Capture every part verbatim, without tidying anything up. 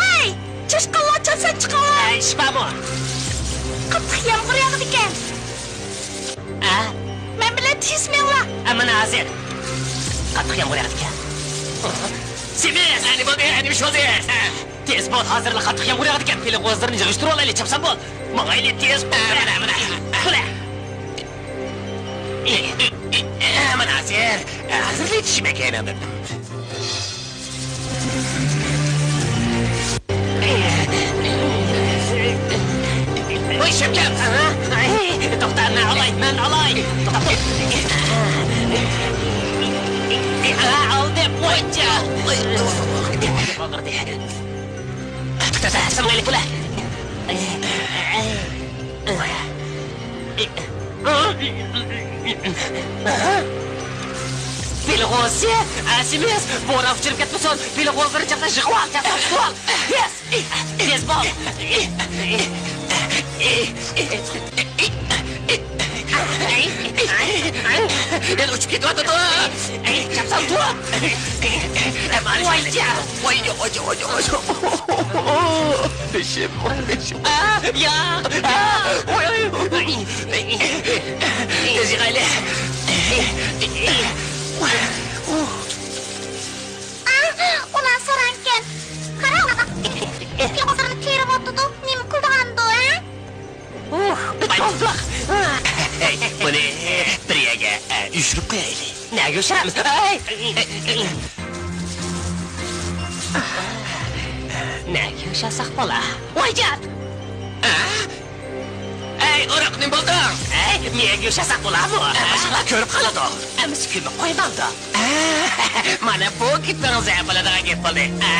ھەي! چاشقانلارچە سەن چىقىڭلار! ئە، ئىش بارمۇ؟ قاتتىق يامغۇر ياغىدىكەن. ئە؟ مەن بىلەن تېز مېڭىڭلار! ئە، مانا ھازىر. قاتتىق يامغۇر ياغىدىكەن. سېمىز! ئە، نېمە بولدى؟ ئە، نېمە ئىش بولدى؟ تېز بول، ھازىرلا قاتتىق يامغۇر ياغىدىكەن. پىلە غوزىلىرىنى يىغىشتۇرۇۋالايلى، چاپسان بول. ماڭايلى، تېز بول. ئە، مانا، مانا. بولە. ئە، مانا ھازىر. ھازىرلا يېتىشىمەن كەينىڭدىن. ۋاي شەپكەم! توختا، مەن ئالاي، مەن ئالاي! توختا! ئالدىم، ۋايجان! توختا، توختا، توختا، توختا. پىلغوزى، ئەسىمىز، بوران ئۇچۇرۇپ كەتمىسۇن. پىلغوزلىرى چاقتا يىغىۋال، چاقتا يىغىۋال. تېز، تېز بول. يەنە ئۇچۇپ كېتىۋاتىدۇ. چاپسان تۇت. ۋايجان. ۋاي، ۋاي، ۋاي، ۋاي. بېشىم، بېشىم. ئا، ياق. ئا، ۋاي، ۋاي. تېز يىغايلى. ئا، ئۇلار ساراڭكەن. قارا، ئۇلار. ئىككى قوزىرىنى تېرىۋاتىدۇ. نېمە قىلىدىغاندۇ، ھە؟ ئۇھ، بىر توزلاق. بۇنى بىر يەرگە، ئە، يوشۇرۇپ قويايلى. نەگە يوشۇرىمىز؟ ئەي! نەگە يوشۇرساق بولا؟ ۋايجان! ئە؟ ئەي، ئورۇق، نېمە بولدۇڭ؟ ئەي، نەگە يوشۇرساق بولامۇ؟ ئە، باشقىلار كۆرۈپ قالىدۇ. ئەمىسە كۆمۈپ قويمامدۇ؟ ئە، مانا بۇ گېپىڭىز بولىدىغان گەپ بولدى. ئە،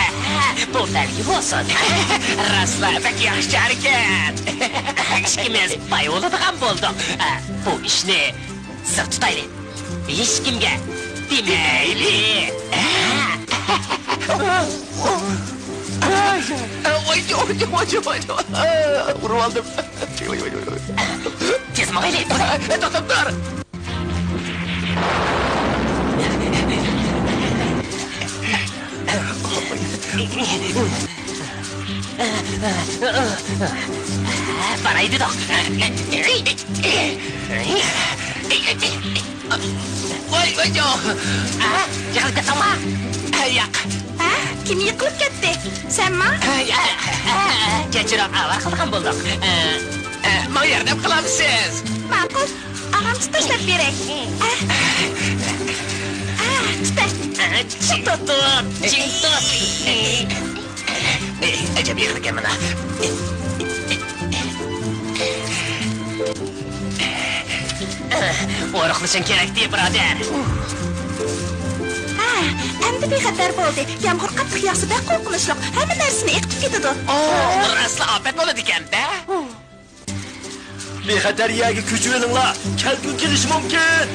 ئەھە، بۇ بەلگە بولسۇن. راسلا بەك ياخشى ھەرىكەت. ئىككىمىز باي بولىدىغان بولدۇق. بۇ ئىشنى سىر تۇتايلى. ھېچكىمگە دېمەيلى. ۋاي، ۋاي، ۋاي، ۋاي، ۋاي. ئۇرۇۋالدىم. ۋاي، ۋاي، ۋاي، ۋاي. تېز ماڭايلى. توختاپ تۇر. باراي دېدۇق. ۋاي، ۋاي، يوق. ئە، يىقىلىپ كەتتىڭما؟ ئە، ياق. ھە؟ كىم يىقىلىپ كەتتى؟ سەنما؟ ئە، ئە، ئە. جىراغ ئاۋارە قىلىدىغان بولدۇق. ئە، ئە، ماڭا ياردەم قىلامسىز؟ ماقۇل. ئاغام تۇتاشلاپ بېرەي. ئە. ئە، تۇتاي. ئە، جىڭ تۇت. جىڭ تۇت. ئەجەب ئېغىركەن مانا. ئورۇقلىشىڭ كېرەكتى، بۇرادەر. ھە، ئەمدى بىخەتەر بولدى. يامغۇر قاتتىق ياغسا بەك قورقۇنچلۇق. ھەممە نەرسىنى ئېقىتىپ كېتىدۇ. ئۇ ئەسلى ئاپەت بولىدىكەن-دە. بىخەتەر يەرگە كۆچۈۋېلىڭلار، كەلكۈن كېلىشى مۇمكىن.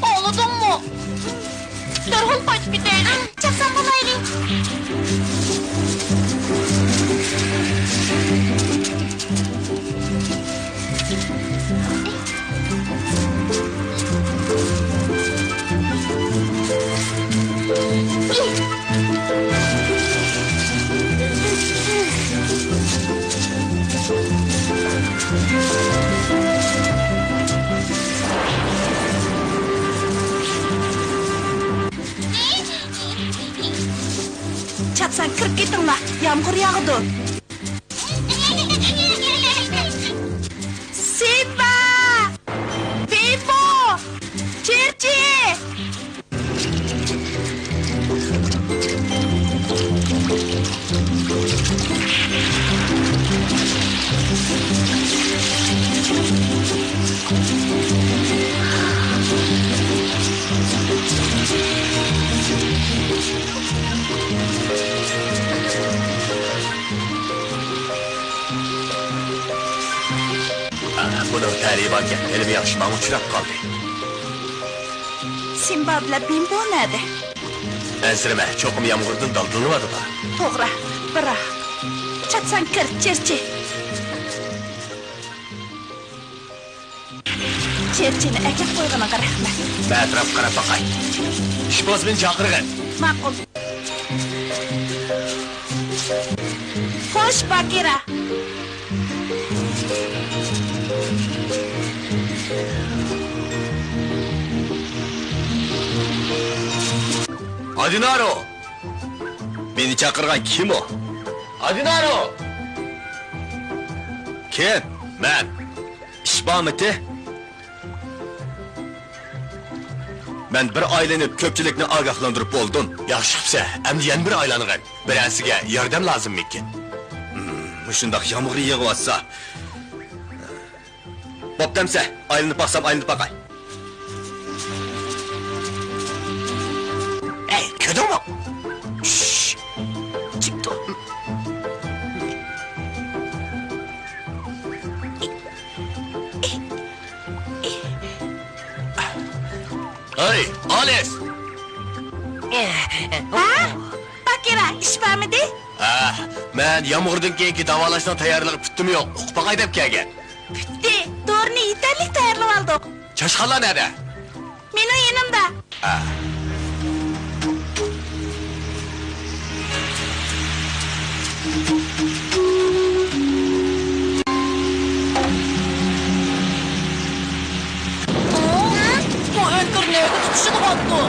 ئاڭلىدىڭمۇ؟ دەرھال قايتىپ كېتەيلى. چاپسان بولايلى. چاپسان كىرىپ كېتىڭلار، يامغۇر ياغىدۇ. سىمبا! بىمبو! چىرچى! بۇنىڭ تەلىيى باركەن، ھېلىمۇ ياخشى ماڭا ئۇچراپ قالدى. سىمبا بىلەن بىمبو نەدە؟ ئەنسىرىمە، چوقۇم يامغۇردىن دالدىلىنىۋاتىدۇ. توغرا، بىراق. چاپسان كىر، چىرچى. چىرچىنى ئەكەپ قويغىنىڭغا رەھمەت. مەن ئەتراپقا قاراپ باقاي. ئىشباز مېنى چاقىرغىن. ماقۇل. خوش، باگىرا. ئادىنارو! مېنى چاقىرغان كىم ئۇ؟ ئادىنارو! كىم؟ مەن. ئىش بارمىتى؟ مەن بىر ئايلىنىپ كۆپچىلىكنى ئاگاھلاندۇرۇپ بولدۇم. ياخشى قىپسەن، ئەمدى يەنە بىر ئايلانغىن. بىرەرسىگە ياردەم لازىممىكىن؟ ھىم، مۇشۇنداق يامغۇر يېغىۋاتسا. بوپتەمسە، ئايلىنىپ باقسام، ئايلىنىپ باقاي. ئەي، كۆردۈڭمۇ؟ شش، جىم تۇر. ھەي، ئالىس! ھە؟ باكىرا، ئىش بارمىدى؟ ھە، مەن يامغۇردىن كېيىنكى داۋالاشنىڭ تەييارلىقى پۈتتىمۇ يوق، ئۇقۇپ باقاي دەپ كەلگەن. پۈتتى، دورىنى يېتەرلىك تەييارلىۋالدۇق. چاشقانلار نەدە؟ مېنىڭ يېنىمدا. ھە. بۇ ئۆڭكۈر نەگە تۇتىشىدىغاندۇ؟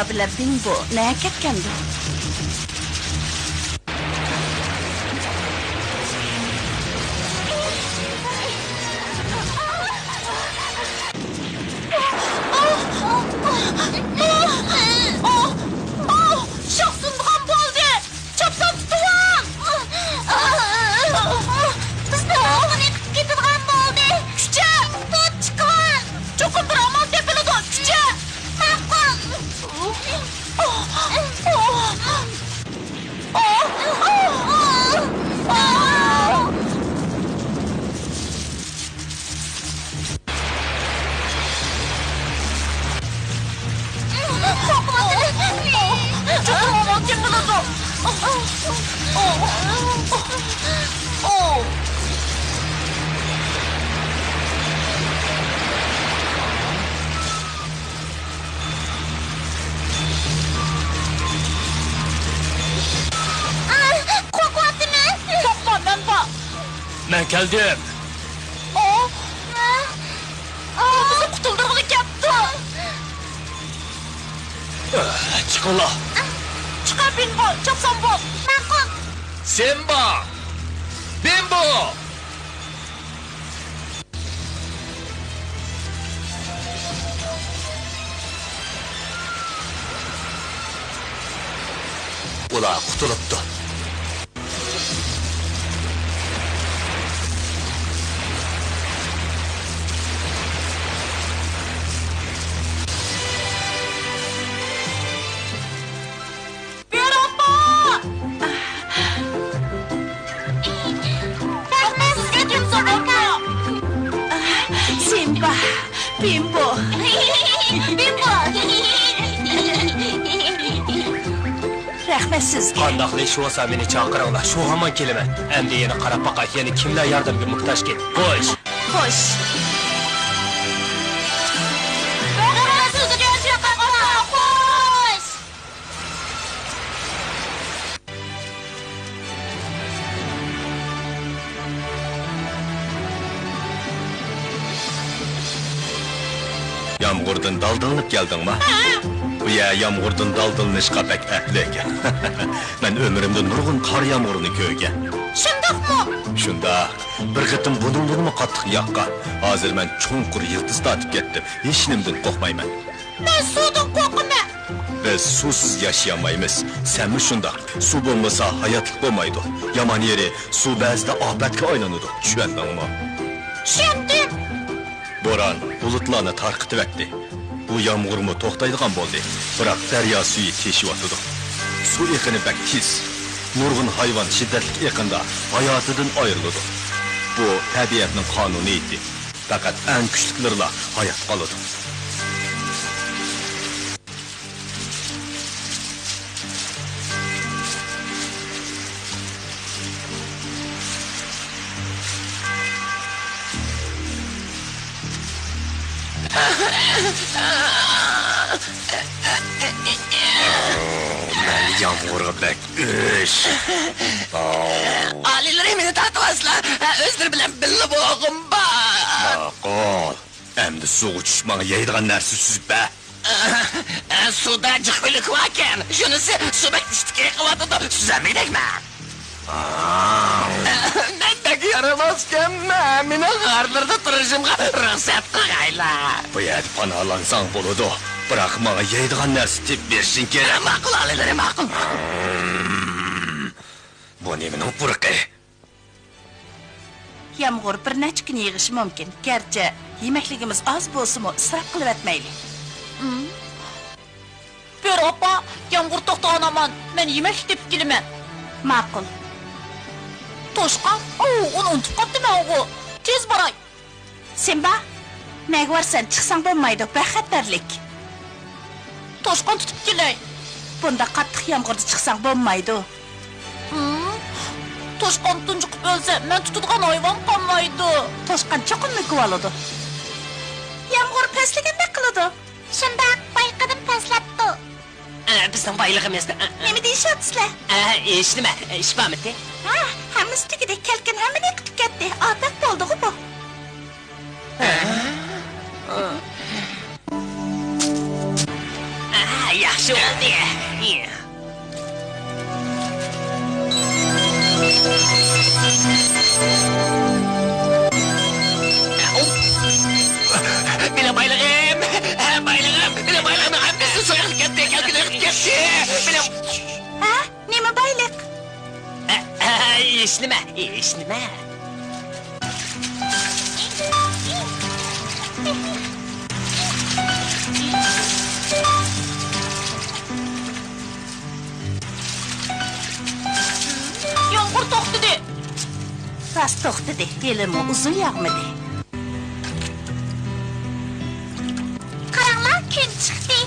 بىلەن بىڭبو نەگە كەتكەندۇ؟ شاخ سۇنىدىغان بولدى! چاپسان تۇتۇۋال! بىزنى ئالغىنى قىپ كېتىدىغان بولدى! كۈچە! تۇت، چىقار! چوقۇم بىر ئامال تېپىلىدۇ! كۈچە! ماقۇل! قورقۇۋاتىمەن. قورقما، مەن بار. مەن كەلدىم. ئۇ، ئۇ بىزنى قۇتۇلدۇرغىلى كەپتۇ. چىقىڭلار. چىقار، بىمبو، چاپسان بول. ماقۇل. سىمبا! بىمبو! ئۇلار قۇتۇلۇپتۇ. بۆرە ئاپا! رەھمەت سىزگە، تۇمسۇق ئاكا! سىمبا، بىمبو! بىمبو! رەھمەت سىزگە! قانداقلا ئىش بولسا مېنى چاقىرىڭلار، شۇ ھامان كېلىمەن. ئەمدى يەنە قاراپ باقاي، يەنە كىملەر ياردەمگە موھتاجكىن؟ خوش! خوش! رەھمەت سىزگە، تۇمسۇق ئاكا! خوش! يامغۇردىن دالدىلىنىپ كەلدىڭما؟ ھە. بۇ يەر يامغۇردىن دالدىلىنىشقا بەك ئەپلىك. مەن ئۆمرۈمدە نۇرغۇن قار يامغۇرىنى كۆرگەن. شۇنداقمۇ؟ شۇنداق. بىر قېتىم بۇنىڭدىنمۇ قاتتىق ياغقان. ھازىر مەن چوڭقۇر يىلتىز تارتىپ كەتتىم. ھېچنېمىدىن قورقمايمەن. مەن سۇدىن قورقىمەن. بىز سۇسىز ياشىيالمايمىز. سەنمۇ شۇنداق. سۇ بولمىسا ھاياتلىق بولمايدۇ. يامان يېرى، سۇ بەزىدە ئاپەتكە ئايلىنىدۇ. چۈشەندىڭمۇ؟ چۈشەندىم. بوران بۇلۇتلارنى تارقىتىۋەتتى. بۇ يامغۇرمۇ توختايدىغان بولدى. بىراق دەريا سۈيى تېشىۋاتىدۇ. سۇ ئېقىنى بەك تېز. نۇرغۇن ھايۋان شىددەتلىك ئېقىندا ھاياتىدىن ئايرىلىدۇ. بۇ تەبىئەتنىڭ قانۇنىيىتى. پەقەت ئەڭ كۈچلۈكلىرىلا ھايات قالىدۇ. مەن يامغۇرغا بەك ئۆچ. ئالىيلىرى مېنى تارتىۋالسىلا، ئۆزلىرى بىلەن بىللە بولغۇم بار. ماقۇل. ئەمدى سۇغا چۈشۈپ ماڭا يەيدىغان نەرسە سۈزۈپ بەر. سۇدا جىق بۆلىكى باركەن. شۇنىسى سۇ بەك ئىچتىكى قىلىۋاتىدۇ. سۈزەلمەيدىكمەن. مەن بەك يارىماسكەنمەن. مېنىڭ غارلىرىدا تۇرۇشۇمغا رۇخسەت قىلغايلا. بۇ يەردە پاناھلانساڭ بولىدۇ. بىراق ماڭا يەيدىغان نەرسە تېپىپ بېرىشىڭ كېرەك. ماقۇل، ئالىيلىرى، ماقۇل. بۇ نېمىنىڭ پۇرىقى؟ يامغۇر بىر نەچچە كۈن يېغىشى مۇمكىن، گەرچە يېمەكلىكىمىز ئاز بولسىمۇ، ئىسراپ قىلىۋەتمەيلى. بۆرە ئاپا، يامغۇر توختىغان ھامان مەن يېمەكلىك تېپىپ كېلىمەن. ماقۇل. توشقان؟ ئوۋ، ئۇنى ئۇنتۇپ قاپتىمەنغۇ. تېز باراي. سىمبا، نەگە بارىسەن؟ چىقساڭ بولمايدۇ، بەك خەتەرلىك. توشقان تۇتۇپ كېلەي. بۇنداق قاتتىق يامغۇردا چىقساڭ بولمايدۇ. ھىم؟ توشقان تۇنجۇقۇپ ئۆلسە، مەن تۇتىدىغان ھايۋان قالمايدۇ. توشقان چوقۇم مۆكۈۋالىدۇ. يامغۇر پەسلىگەندەك قىلىدۇ. شۇنداق، بايقىدىم پەسلەپتۇ. ئە، بىزنىڭ بايلىقىمىز. ئە، ئە. نېمە دېيىشىۋاتىسىلەر؟ ئە، ھېچنېمە، ئىش بارمىتى؟ ھە، ھەممىسى تۈگىدى. كەلكۈن ھەممىنى يىقىتىپ كەتتى. ئاپەت بولدىغۇ بۇ. ئە، ئە، ياخشى. شۇ بولدى. مېنىڭ بايلىقىم، بايلىقىم، مېنىڭ بايلىقىمنىڭ ھەممىسى سۇ ئېقىپ كەتتى، كەلكۈن ئېقىپ كەتتى. مېنىڭ ھە؟ نېمە بايلىق؟ ئە، ئە، ھېچنېمە، ھېچنېمە. يامغۇر توختىدى. راست توختىدى، ھېلىمۇ ئۇزۇن ياغمىدى. قاراڭلار، كۈن چىقتى.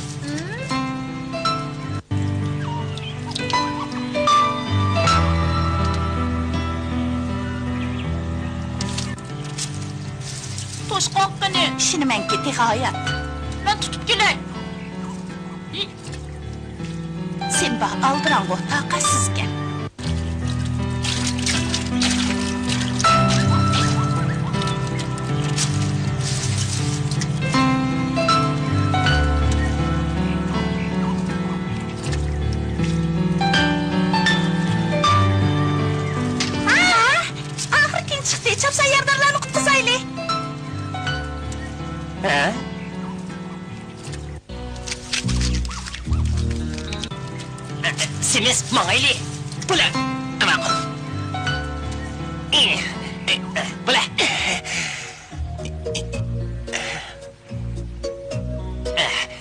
توشقان قېنى؟ ئىشىنىمەنكى، تېخى ھايات. مەن تۇتۇپ كېلەي. سىمبا ئالدىراڭغۇ، تاقەتسىزكەن. ئاھ، ئاخىرى كۈن چىقتى. چاپسان يارىدارلارنى قۇتقۇزايلى. ھە؟ سېمىز، ماڭايلى. بولە. ماقۇل. بولە.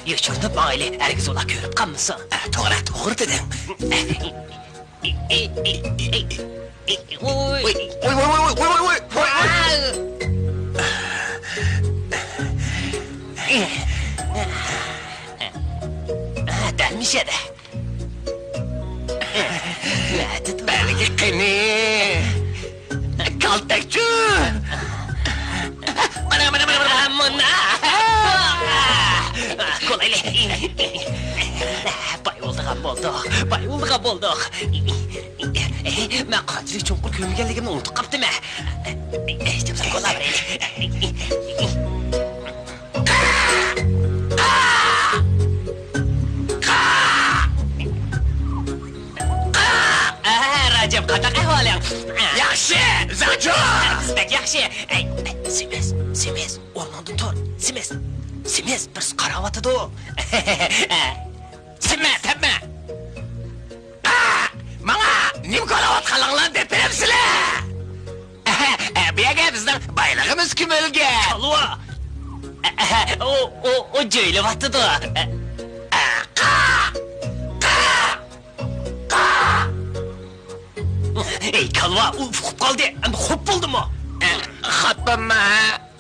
يوشۇرۇنۇپ ماڭايلى، ھەرگىز ئۇلار كۆرۈپ قالمىسۇن. توغرا، توغرا دېدىڭ. ۋوي، ۋوي، ۋوي. دەل مۇشۇ يەردە. بەلگە قېنى. كالتەكچى. مانا، مانا، مانا، مانا. كولايلى. باي بولىدىغان بولدۇق، باي بولىدىغان بولدۇق. مەن قانچىلىك چوڭقۇر كۆمۈلگەنلىكىمنى ئۇنتۇپ قاپتىمەن. چاپسان كولاۋېرەيلى. ئەھە، راجىم، قانداق ئەھۋالىڭ؟ ياخشى، زاجۇ! بىز بەك ياخشى. ئەي، سېمىز، سېمىز، ئورنۇڭدىن تۇر. سېمىز، سېمىز، بىرسى قاراۋاتىدۇ. تەپمە، تەپمە. ماڭا نېمە كولاۋاتقانلىقىڭلارنى دەپ بېرەمسىلەر؟ ئەھە، ئە، بۇ يەرگە بىزنىڭ بايلىقىمىز كۆمۈلگەن. كالۋا! ئەھە، ئۇ، ئۇ، ئۇ جۆيلۈۋاتىدۇ. قا! قا! قا! ئەي، كالۋا، ئۇ ئۇقۇپ قالدى. ئەمدى خوپ بولدىمۇ؟ ئە، خوپ بولما.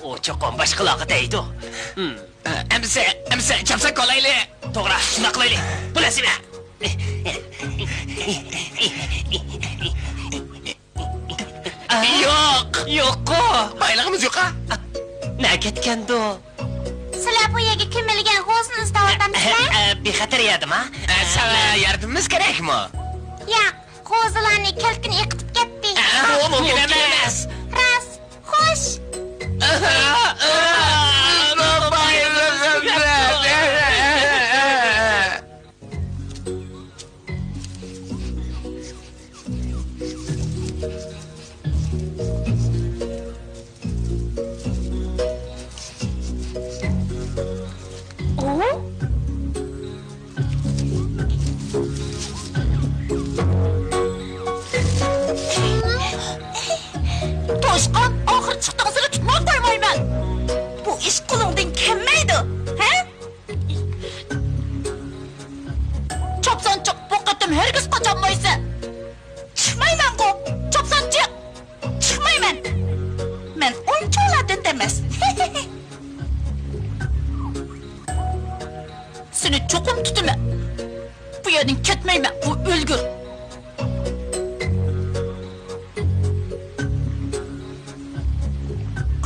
ئۇ چوقۇم باشقىلارغا دەيدۇ. ھىم. ئەمىسە، ئەمىسە، چاپسان كولايلى. توغرا، شۇنداق قىلايلى. بۇ نەرسىمە. يوق. يوققۇ. بايلىقىمىز يوقا. نە كەتكەندۇ؟ سىلەر بۇ يەرگە كۆمۈلگەن غوزىنى ئىزدەۋاتامسىلەر؟ ئە، بىخەتەر يەردىما؟ ئە، ساڭا ياردىمىمىز كېرەكمۇ؟ ياق، غوزىلارنى كەلكۈن ئېقىتىپ كەتتى. ئە، بۇ مۇمكىن ئەمەس. راست، خوش. توشقان، ئاخىرى چىقتىڭ، سېنى تۇتماي قويمايمەن. بۇ ئىش قولۇڭدىن كەلمەيدۇ، ھە؟ چاپسان چىق، بۇ قېتىم ھەرگىز قاچالمايسەن. چىقمايمەنغۇ، چاپسان چىق. چىقمايمەن. مەن ئۇنچىۋالا دۆت ئەمەس. سېنى چوقۇم تۇتىمەن. بۇ يەردىن كەتمەيمەن، بۇ ئۆلگۈر.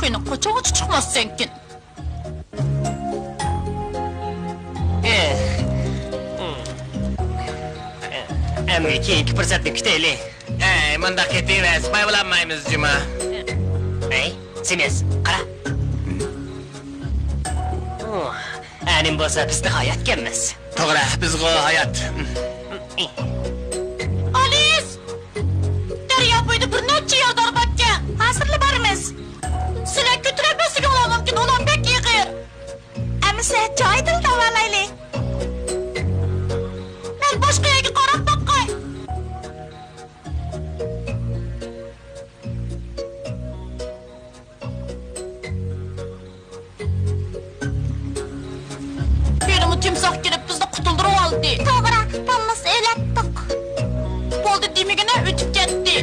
قېنى، قاچانغىچە چىقمايسەنكىن؟ ئەمدى كېيىنكى پۇرسەتنى كۈتەيلى. ئەي، مۇنداق كېتىۋەر، سىپايى بولالمايمىز جۇما. ئەي، سېمىز، قارا. ئۇ، ئەنىم بولسا بىز تېخى ھاياتكەنمىز. توغرا، بىزغۇ ھايات. ئالىس! دەريا بويىدا بىر نەچچە يارىدار باركەن. ھازىرلا بارىمىز. سىلەر كۆتۈرەلمەسلىكىڭلار مۇمكىن، ئۇلار بەك ئېغىر. ئەمىسە جايىدىلا داۋالايلى. مەن باشقا يەرگە قاراپ باقاي. ھېلىمۇ تىمساھ كېلىپ بىزنى قۇتۇلدۇرۇۋالدى. توغرا، بالىلىسى ئۆلەتتۇق. بولدى دېمىگىنە ئۆتۈپ كەتتى.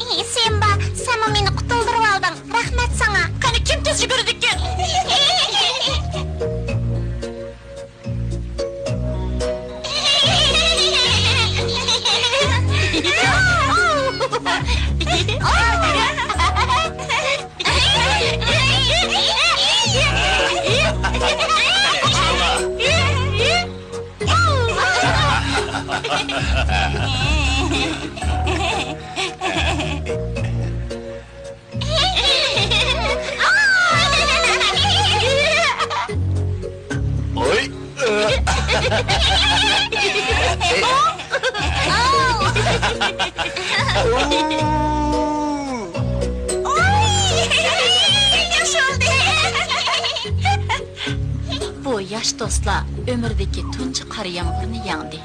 ئى، سىمبا، سەنمۇ مېنى قۇتۇلدۇرۇۋالدىڭ. رەھمەت ساڭا. قېنى كىم تېز يۈگۈرىدىكىن؟ ئوي. بۇ ياش دوستلار ئۆمرىدىكى تۇنجى قار يامغۇرنى يەڭدى.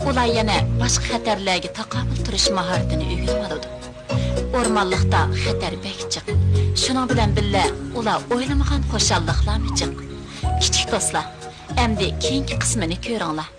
ئۇلار يەنە باشقا خەتەرلەرگە تاقابىل تۇرۇش ماھارىتىنى ئۆگىنىۋالىدۇ. ئورمانلىقتا خەتەر بەك جىق. شۇنىڭ بىلەن بىللە، ئۇلار ئويلىمىغان خۇشاللىقلارمۇ جىق. كىچىك دوستلار، ئەمدى كېيىنكى قىسمىنى كۆرۈڭلار.